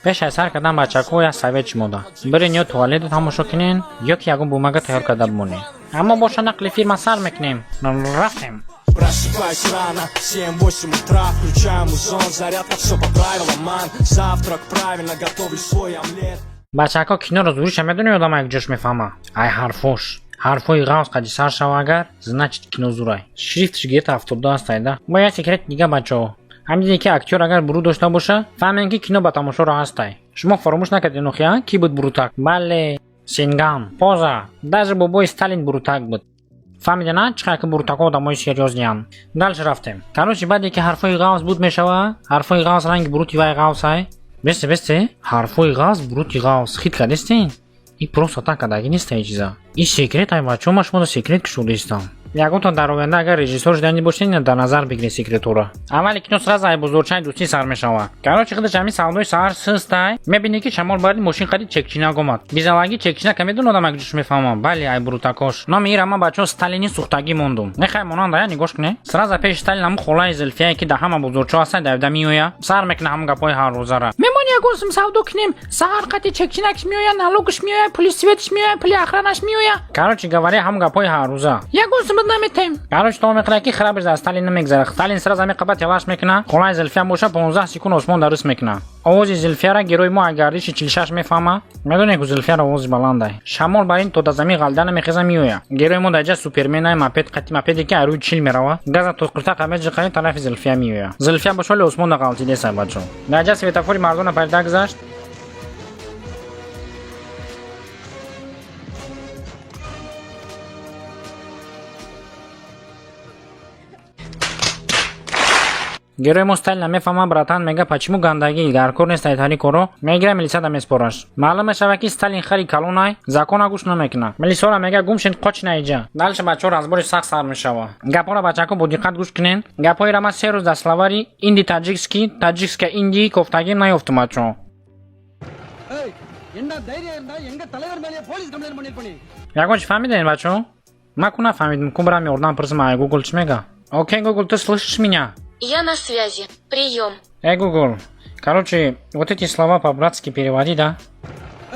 Пеш аз сар кардан, бачако, як совет шумода: бирен ё туалетро тамошо кунен, ё ки ягон бумага тайёр карда бимонед. Аммо боша, нақли филма сар мекунем. Рафтем. Просыпаюсь рано, 7-8 утра, включаю музон, зарядка, все по правилам, ман. Завтрак правильно, готовлю свой омлет. Бачако, киноро зуриша медони, одам як ҷош мефаҳма ай ҳарфош. Ҳарфҳои ғавз қади сар шава агар, значит, кино зурай. Шрифтш где-то 72 астайда. Бо як секрет дига, бачаҳо: ҳамин диде ки актёр агар буру дошта боша, фаҳмем, ки кино ба тамошоро ҳастай. Шумо фаромӯш накардед, нохия ки буд бурутак? Бале, Сингам поза, даже бобои Сталин бурутак буд. Фаҳмида на, чӣ қадр ки бурутакҳо одамои серьёзный анд. Дальше рафтем. Короче, баъде ки ҳарфҳои ғавз буд мешава, ҳарфҳои ғавз ранги бурути вай ғавзай. Бесте, бесте, ҳарфҳои ғавз, бурути ғавз хит кардестен. И просто так кардагӣ неста и чиза. И секрет ай, бачаҳо, ма шуморо секрет кушодаистам. Ягонтон дар оянда агар режиссёр шудани бошед, дар назар бигиред секретора. Аввали кино сразу ай бозорчаи дӯстӣ сар мешава. Короче, худаш ҳамин савдои саҳар систай, мебинӣ, ки шамол барди мошин қади чекчинак омад. Бизалаги чекчинака медон, одам як ҷуш мефаҳмам. Бале, ай бурутакош. Номи ира ман, бачаҳо, Сталини сӯхтагӣ мондум. Нехай монанда я нигоҳ куне. Сразу пеши Сталин ҳамун холаи Зилфияе, ки дар ҳама бозорчаҳо ҳастанд, давида меоя. Сар мекуна ҳамун гапҳои ҳаррӯзара. Мемони ягон сум савдо кунем, саҳар қати чекчинакш меоя, налогш меоя, пули светш меоя, пули охранаш меоя. Короче говоря, ҳамун гапҳои ҳаррӯза. Ягон сум наметем. Короче, то мехӯрад, ки храбриш дар Сталин намегзара. Сталин сразу меқаба, телаш мекуна. Холаи Зилфия боша, 15 секунд осмон дарус мекуна. Овози Зилфияра герой мо гардиши 46 мефаҳма. Медонед, ку Зилфияра овози баландай. Шамол бар ин то да замин ғалда намехеза, меоя. Герой мо даҷа суперменай, мопед қати, мопеде ки арӯи 40 мерава. Газа тоқиртақа меҷиқаи, тарафи Зилфия меоя. Зилфия бошоли осмон да ғалтидесай, бачо. Даҷа светофори мардона парида гузашт. Герой мо Сталина мефаҳма. Братан, мега, почему гандагӣ дар кор нест, айтари коро мегира, милисада меспораш. Маълум мешава, ки Сталин хари калонай, закона гӯш намекуна. Милисора мега: «Гум шин, қочина иҷа». Дальше, бачаҳо, разбори сахт сар мешава. Гапҳоро, бачако, бо диққат гӯш кунен. Гапҳоеро ман 3 рӯз дар словари инди таҷикский, таҷикска инди кофтагим, наёфтум, бачаҳо. ஏய், என்ன தைரியம் இருந்தா எங்க தலைவர் மேலேயே போலீஸ் கம்ப்ளைண்ட் பண்ணிருப்ப நீ? Ягон чи фаҳмидем, бачаҳо? Ман ку нафаҳмидем. Ку бирам ёрдам пурсим ай Гугл, чӣ мега. Окей, Гугл, ты слышишь меня? Я на связи. Прием. Эй, Гугл, короче, вот эти слова по-братски переводи, да.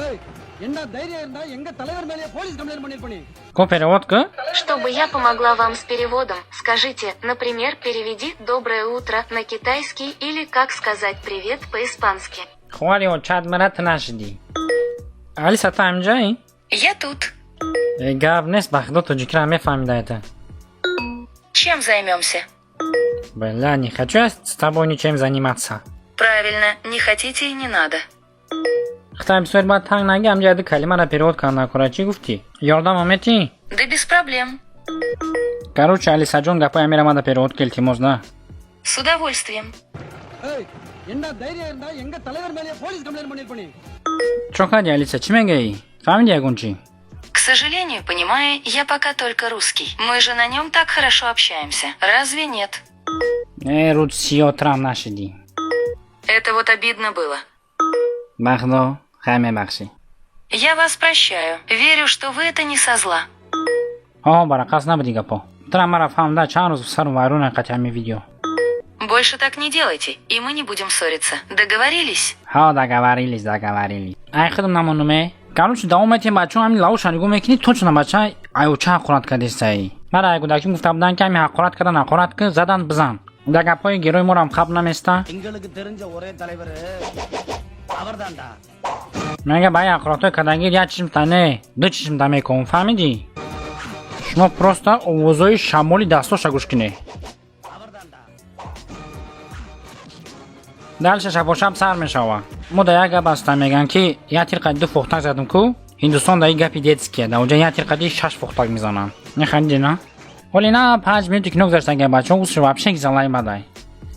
ஏய், என்ன தைரியம் இருந்தா எங்க தலைவர் மேலேயே போலீஸ் கம்ப்ளைண்ட் பண்ணிருப்ப நீ? Ко перевод ка. Чтобы я помогла вам с переводом, скажите, например, переведи «доброе утро» на китайский или как сказать «привет» по-испански. Ховари очад мара, ту нашидӣ. Алиса, ту ҳамҷаи? Я тут. Э, гап нест, ба худо, тоҷикира мефаҳмида это. Чем займемся? Бля, не хочу я с тобой ничем заниматься. Правильно, не хотите и не надо. Хитай бисёр баъд танг наги, ҳамҷа яду калимара перевод карда накора. Чӣ гуфтӣ? Ёрдам метӣ? Да без проблем. Короче, Алисаҷон, гапои амира мада перевод ки, илтимос, да. С удовольствием. ஏய், என்ன தைரியம் இருந்தா எங்க தலைவர் மேலேயே போலீஸ் கம்ப்ளைண்ட் பண்ணிருப்ப நீ? Чо кардӣ, Алиса, чӣ мегӯӣ? Фаҳмиди ягон чӣ? К сожалению, понимаю я пока только русский. Мы же на нем так хорошо общаемся. Разве нет? Э, руд сиётрам нашидӣ. Это вот обидно было. Ба худо, хай, мебахшӣ. Я вас прощаю. Верю, что вы это не со зла. Ҳо, барақас набуди гапо. Тура мара фаҳмда, чанд рӯз сару вайрон қати ҳами видео. Больше так не делайте, и мы не будем ссориться. Договорились? Ҳо, договорились, договорились. Ай худам намонуме. Короче, давом метиҳем, бачаҳо. Ҳамин лавоша нигоҳ мекунӣ, точно бача аюча ҳақорат кардестай. Мара ай кӯдаким гуфта буданд, ки ҳами ҳақорат кардан, ҳақорат ки задан, бизан. Дар гапҳои герои морам хаб наместа. எங்களுக்கு தெரிஞ்ச ஒரே தலைவர் அவர்தான்டா. Мега, ба ҳақоратҳои кардагӣ як чишмта не, ду чишмта мекунм, фаҳмидӣ? Шумо просто овозҳои шамоли дастоша гӯш кунед. அவர்தான்டா. Дальше шабошаб сар мешава. Мо да як гап аста, мегӯянд, ки як тир қади ду фохтак задум ку. Ҳиндустон да и гапи детския, да онҷа як тир қади шаш фохтак мезананд. Нехандиди на? Ҳоли на 5 минути кино гузаштага, бачаҳо, усш вообще гизалай бадай.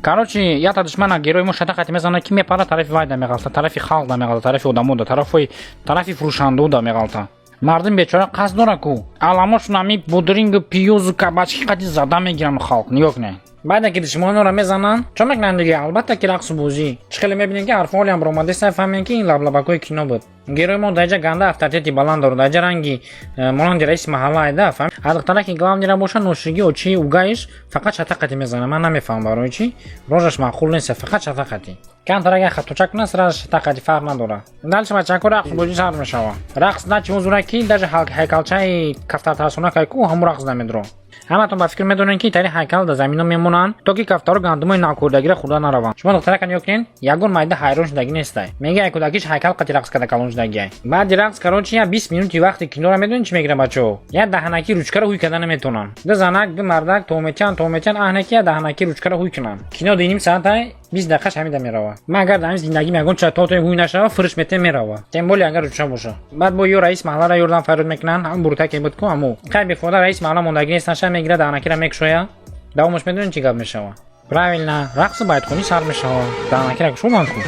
Короче, якта душмана герои мо шатақати мезанад, ки мепара, тарафи вайда меғалта, тарафи халқ да меғалта, тарафи одамо да, тарафи фурӯшандао да меғалта. Мардум бечора қасд дора ку аламошун ҳами бодрингу пиёзу кабачки қади зада мегиранд халқ. Нигоҳ кунед. Баъде ки душмононро мезананд, чо мекунанд дига? Албатта ки рақсу бозӣ. Чӣ хеле мебинем, ки ҳарфҳолиам баромадеста, фаҳмем, ки ин лаблабакҳои кино буд. Герои мо даҷа ганда авторитети баланд дорад, даҷа ранги монанди раиси маҳалла айда, фаҳм. А духтараки главный ра боша, ношиги очии угаиш фақат шатақати мезана. Ман намефаҳмам барои чӣ. Рожаш маъқул нест, фақат шатақати. Камтар агар хаточа кунад, сразу шатақати, фарқ надорад. Дальше, бачако, рақс бозӣ сар мешавад. Рақс на чӣ зура, ки даже ҳайкалчаи кафтартарсона кайку ҳамун рақс намедро. Ҳаматон ба фикр медонед, ки тари ҳайкал дар замино мемонанд, то ки кафтаро гандумои навкӯрдагиро хӯрда нараванд. Шумо духтарака нигоҳ кунед, ягон майда ҳайрон шудагӣ нестай. Мега, ай кӯдакиш ҳайкал қати рақс карда калон шудагиай. Баъди рақс, короче, я 20 минути вақти киноро медонед чӣ мегиранд, бачаҳо? Я даҳанаки ручкаро ҳуй карда наметавонанд. Ду занак, ду мардак тометян, тометян, аҳне ки я даҳанаки ручкаро ҳуй кунанд. Кино 2,5 саатай, 20 дақиқаш ҳамида мерава. Ман агар дар ҳамин зиндагим ягон ча то ҳуй нашава, фурш метем, мерава. Тем более агар ручка боша. Баъд бо ё раис маҳалларо ёрдам фарёд мекунанд, ҳамн бурутаке буд ку ҳаму. Хай, бефоида, раис маҳалла мондагӣ нест, наша мегирад, даҳанакиро мекушояд. Давомаш медонед чӣ гап мешава? Правильно, рақси байтхонӣ сар мешава. Даҳанакиро кушоданд ку.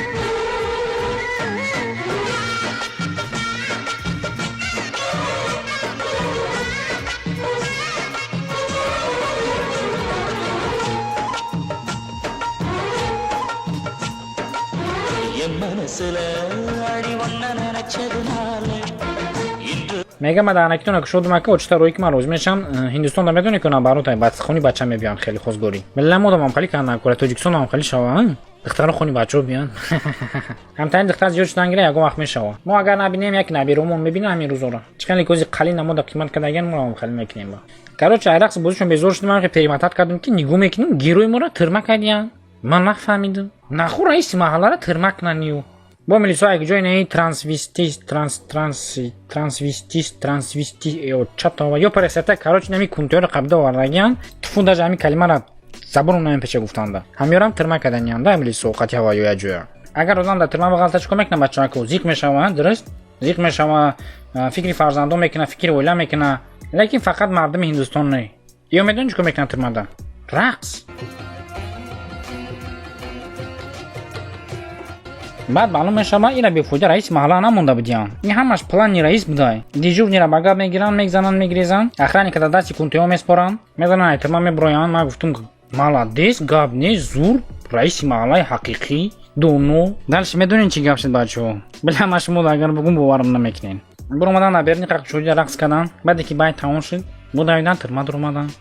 என் மனசுல அடி ஒன்ன நினைச்சதுனால இன்று Мега, ма даҳанакитона кушодум, ака, очита рӯи ки ман розӣ мешавам. Ҳиндустонда медонӣ ку, наоборот, хони бача мебиён хеле хозгорӣ. Милла модам ҳам хали кан накора, Тоҷикистон ҳам хали шава, духтаро хони бачаҳо биён. Ҳамтарин духтар зиёд шудан гира, ягон вақт мешава. Мо агар набинем, як набиромон мебинем ҳамин рӯзоро. Чӣ хеле кози қалин намода қимат кардаган, мо ҳам хали мекунем ба. Короче, ай рақси бозишон безор шудам, ҳам перемотать кардем, ки нигоҳ мекунем, герои моро тирма кардиян. Ман нафаҳмидам. Наху раиси маҳалларо тирма кунанию. Бо милисо як ҷой неи трансвистист, транс транс трансвистист, трансвисти ё чатова ё паресета, короче, нами кунтиёро қабда овардагиян. Туфу, даже ҳамин калимара забоном намепеча гуфтанда. Ҳамёрам тирма карданиян да милисо қати ҳава ё як ҷоя. Агар одам дар тирма бағалта, чӣ кор мекунад, бачаҳако? Зиқ мешава, дуруст? Зиқ мешава, фикри фарзандон мекунад, фикри оила мекунад. Лекин фақат мардуми Ҳиндустон не. Ё медонӣ чӣ кор мекунад тирмада? Рақс. Баъд маълум мешавад, ира бефоида раиси маҳалла намонда будиян. Ин ҳамаш плани раис будай. Дежурный ра ба гап мегиранд, мегзананд, мегирезанд, охранника дар дасти кунтиҳо меспоранд, мезананд, ай тирма мебуроянд. Ман гуфтум, молодец, гап нест, зур, раиси маҳаллаи ҳақиқӣ, доно. Дальше медонед чӣ гап шуд, бачаҳо? Била, ман шумо агар бугум, боварам намекунед. Буромадан, дар берни қақшудида рақс карданд. Баъде ки байт тамом шуд, будавидан, тирма дуромаданд.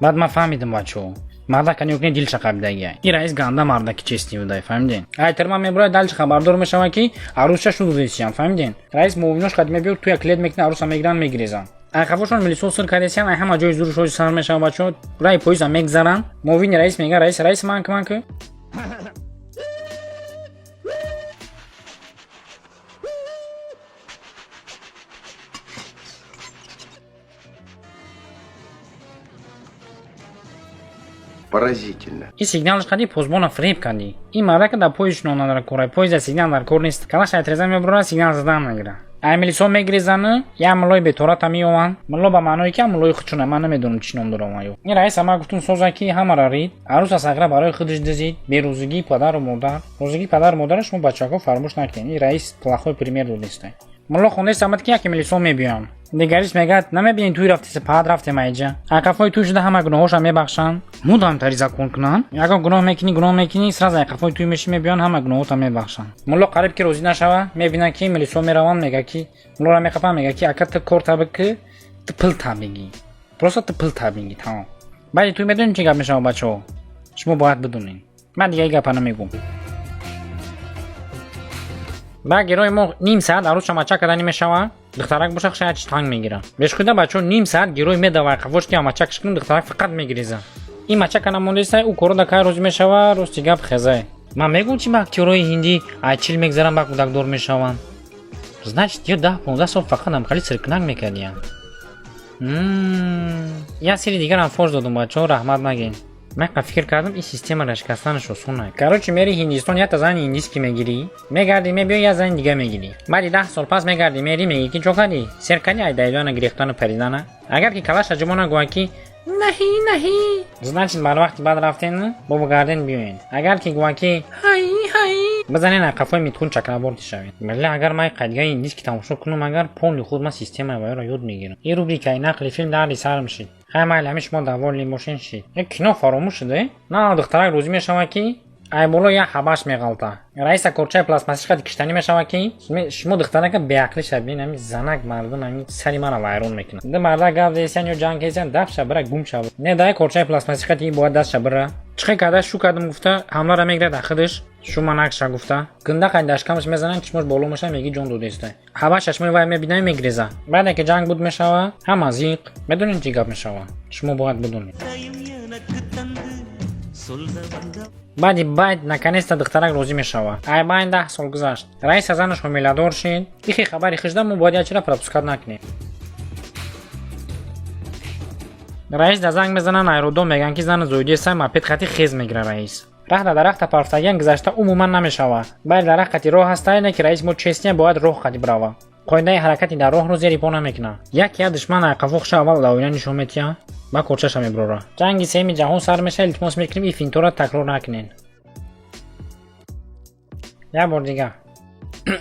Баъд ман фаҳмидам, бачаҳо, мардака нигоҳ кунед, дилша қабидагия. Ин раис ганда мардаки честный будай, фаҳмиден? Ай тирма мебурад, дальше хабардор мешавад, ки арӯсша шудудесиян, фаҳмиден? Раис муовинош қад мебиёд, туя клет мекунад, арӯса мегиранд, мегирезанд. Ай хафошон милисо сир кардесиян, ай ҳама ҷои зурушои сар мешавад, бачаҳо, раи поиза мегзаранд. Муовини раис мега, раис, раис, ман ки, ман ки. Поразительно. Ин сигналш кардӣ, посбона фиреб кардӣ. Ин мардака дар поезд шуно дар кора, поезда сигнал дар кор нест. Калаш айтреза мебурад, сигнал задан мегирад. Ай милисо мегирезану як муллои бетората меёванд. Мулло ба маъное ки муллои худшона, ман намедонам чӣ ном дорам аю. Ин раиса ман гуфтум, соза ки ҳамара рид, арӯса сағира барои худаш дизид, берӯзигии падару модар. Рӯзигии падару модара шумо, бачаҳо, фаромӯш накунед. Ин раис плохой пример додистай. Мулло хондест амад, ки яке милисо мебиёнд. Дигариш мегӯяд, намебинӣ, туй рафтеса, паҳат рафтем айҷа. Айқафои туй шуда, ҳама гуноҳоша мебахшанд. Мудам тари закон кунанд. Ягон гуноҳ мекунӣ, гуноҳ мекунӣ, сразу айқафои туй мешӣ, мебиёнд, ҳама гуноҳота мебахшанд. Мулло қариб ки розӣ нашава, мебинад, ки милисо мераванд, мега, ки муллоро меқапанд, мега, ки ака, ту кор табикӣ, ту пул табигӣ. Просто ту пул табигӣ, тамом. Баъди туй медонӣ чӣ гап мешава, бачаҳо? Шумо бояд бидонед. Ман дига гапа намегӯм. Баъд герои мо ним саат арӯсша мача кардани мешава, духтарак боша, шояд чи танг мегира. Бешхуда, бачаҳо, ним саат герой медава қафош, ки мачакш кунам, духтарак фақат мегиреза. Ин мачака намондеста, ӯ коро да кай розӣ мешава? Рости гап, хезай. Ман мегӯм, чи ба актёрои ҳиндӣ ай 40 мегзаранд, ба кӯдакдор мешаванд. Значит, ё 10-15 сол фақат ҳамхали сиркунак мекардиянд. Як сири дигарам фош додум, бачаҳо, раҳмат нагин. Ман қа фикр кардам, ин системаро шикастанаш осона. Короче, мери Ҳиндистон, якта зани индийский мегирӣ, мегардӣ, мебиёй, як зани дига мегирӣ. Баъди 10 сол пас мегардӣ, мери, мегӣ, ки чо кардӣ, сер кардӣ ай дайдана, гирехтану паридана. Агар ки калаша ҷумона гӯяд, ки наҳи, наҳи, значит, бар вақти баъд рафтен, бобо гарден биёед. Агар ки гӯяд, ки ҳай, ҳай, бизанен, ай қафои Митхун Чакраборти шавед. Вале агар ман қайдгаи индийский тамошо кунам, агар полный худ ман системаи ваёро ёд мегирам. Ин рубрикаи нақли филм дарди сарам шид. Хай, майли, ҳами шумо довольный бошен, шид. Як кино фаромӯш шуде. На, духтарак рӯзӣ мешавад, ки ай боло як ҳабаш меғалта. Раиса корчаи пластмассиш қади киштанӣ мешавад, ки шумо духтарака беақлӣ шавед. Ҳами занак мардум ҳами сари мара вайрон мекунад. Ду мардак гап зесян ё ҷанг кесян, дафша бира, гум шав. Не, дай корчаи пластмассиш қади бояд дастша бира. Чихе карда, шу кардам гуфта, ҳамлара мегирад худаш, шума накша гуфта. Гында қай дашкамаш мезананд, чишмош боло меша, меги ҷон додеста. Ҳабаш чашмои вай мебинами, мегиреза. Баъде ки ҷанг буд мешава, ҳама зиқ. Медонед, чӣ гап мешава? Шумо бояд бидонед. எனக்கு தந்து சொல்ல வந்த Баъди байд наконец-то духтарак розӣ мешава. Ай байн 10 сол гузашт. Раиса занаш ҳомиладор шид. Ихи хабари хижда мо бояд якчира пропускать накунем. Раис да занг мезананд аэродом, мегӯянд, ки зани зоидеса, мопед хати хез мегира раис. Раҳ да дарахта парфтагиан гузашта умуман намешава. Байли дарахт қати роҳ ҳаста, не ки раис мо честния бояд роҳ қати бирава. Қоидаи ҳаракати дар роҳро зери по намекунад. Як я душман ай қафоқша аввал да оина нишон метиҳа, ба корчаша мебирора. Ҷанги сеюми ҷаҳон сар меша, илтимос мекунем, ин финтора такрор накунен. Як бор дига.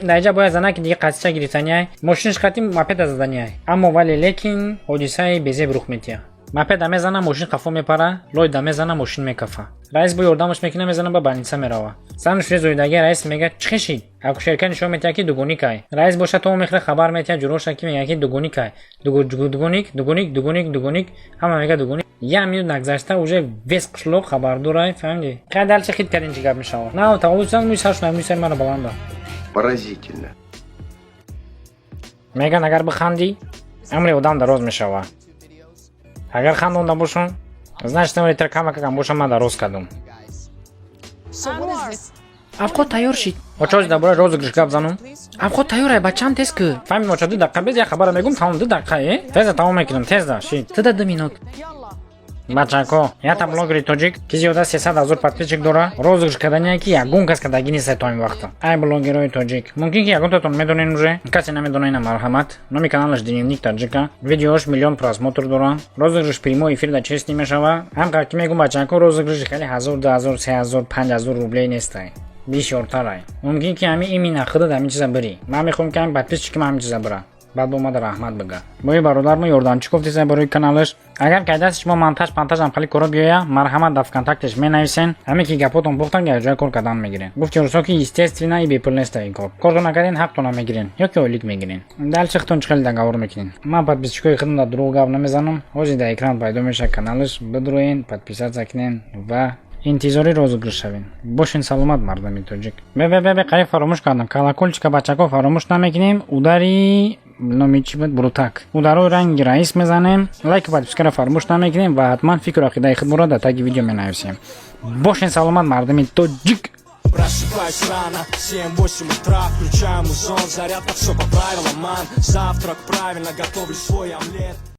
Дар инҷа бояд занаки дига қатича гирифтаниай, мошинаш қати мопеда заданиай. Аммо вале лекин ҳодисаи безеб рух метиҳад. Мопеда мезана, мошин қафо мепара, лойда мезана, мошин мекафа. Раис бо ёрдамаш мекуна, мезана, ба больница мерава. Занаш зоидаги раис мега: «Чӣ шид?» Акушерка нишон метиҳад, ки дугоникай. Раис боша то мехӯра, хабар метиҳад ҷуроша, ки мега, ки дугоникай. Дугоник, дугоник, дугоник, дугоник, ҳама мега дугоник. Як минут нагзашта уже весь қишлоқ хабардорай, фаҳмидӣ? Хай, дальше хит кардин, чӣ гап мешава. На, таваллуд мӯи сар шуна, мӯи сари мара баланда. Поразительно. Меган, агар бихандӣ, умри одам дароз мешава. Агар хандонда бошам, значит, умри тра камакакам боша, ман дароз кардам. Авқот тайёр шид. Очози дар бораи розыгрыш гап занум. Авқот тайёр ай, бачам, тез ку. Фаҳмидем, оча, 2 дақиқа без, як хабара мегум, тамом, 2 дақиқа, э? Тезда тамом мекунам, тезда шид. Туда 2 минут. Бачако, якта блогери тоҷик, ки зиёда 300 000 подписчик дора, розыгрыш кардание, ки ягон кас кардагӣ нест то ин вақта. Ай блогерои тоҷик. Мумкин, ки ягонтатон медонен уже, касе намедона, ина марҳамат. Номи каналаш «Дневник таджика». Видеош миллион просмотр дора. Розыгрыш прямой эфир да честный мешава. Ҳам ки мегум, бачако, розыгрыши хеле ҳазор, 2000, 3000, 5000 рублей нестай. Бисёртарай. Мумкин, ки ҳами имина худат ҳамин чиза бирӣ. Ман мехоҳам, ки ҳамин подписчики ман ҳамин чиза бира. Баъд бо омада раҳмат бига. Бои бародар мо ёрдамчӣ гуфтеса барои каналаш. Агар кай дасти шумо монтаж пантажам хали коро биёя, марҳамат, дар ВКонтактеш менависен. Ҳаме ки гапотон пухтан, якҷоя кор кардан мегирен. Гуфти русо, ки естественно, и бепул неста ин кор. Кортон накарден, ҳақтона мегирен ё ки ойлик мегирен. Дальше худтон чӣ хеле договор мекунен. Ман подписчикои худам дар дурӯғ гап намезанам. Ҳозир дар экран пайдо мешавад каналаш, бидроен, подписаться кунен ва интизори розыгрыш шавем. Бошен саломат, мардами тоҷик. Бе, бе, бе, бе, қариб фаромӯш кардам. Колокольчика, бачако, фаромӯш намекунем. Удари номи чӣ буд, брутак, ударои ранги раис мезанем, лайку подпискаро фаромӯш намекунем ва ҳатман фикру ақидаи худморо дар таги видео менависем. Бошен саломат, мардами тоҷик. Просыпаюсь рано, 7-8 утра, включаю музон, зарядка, все по правилам, ман. Завтрак правильно, готовлю свой омлет.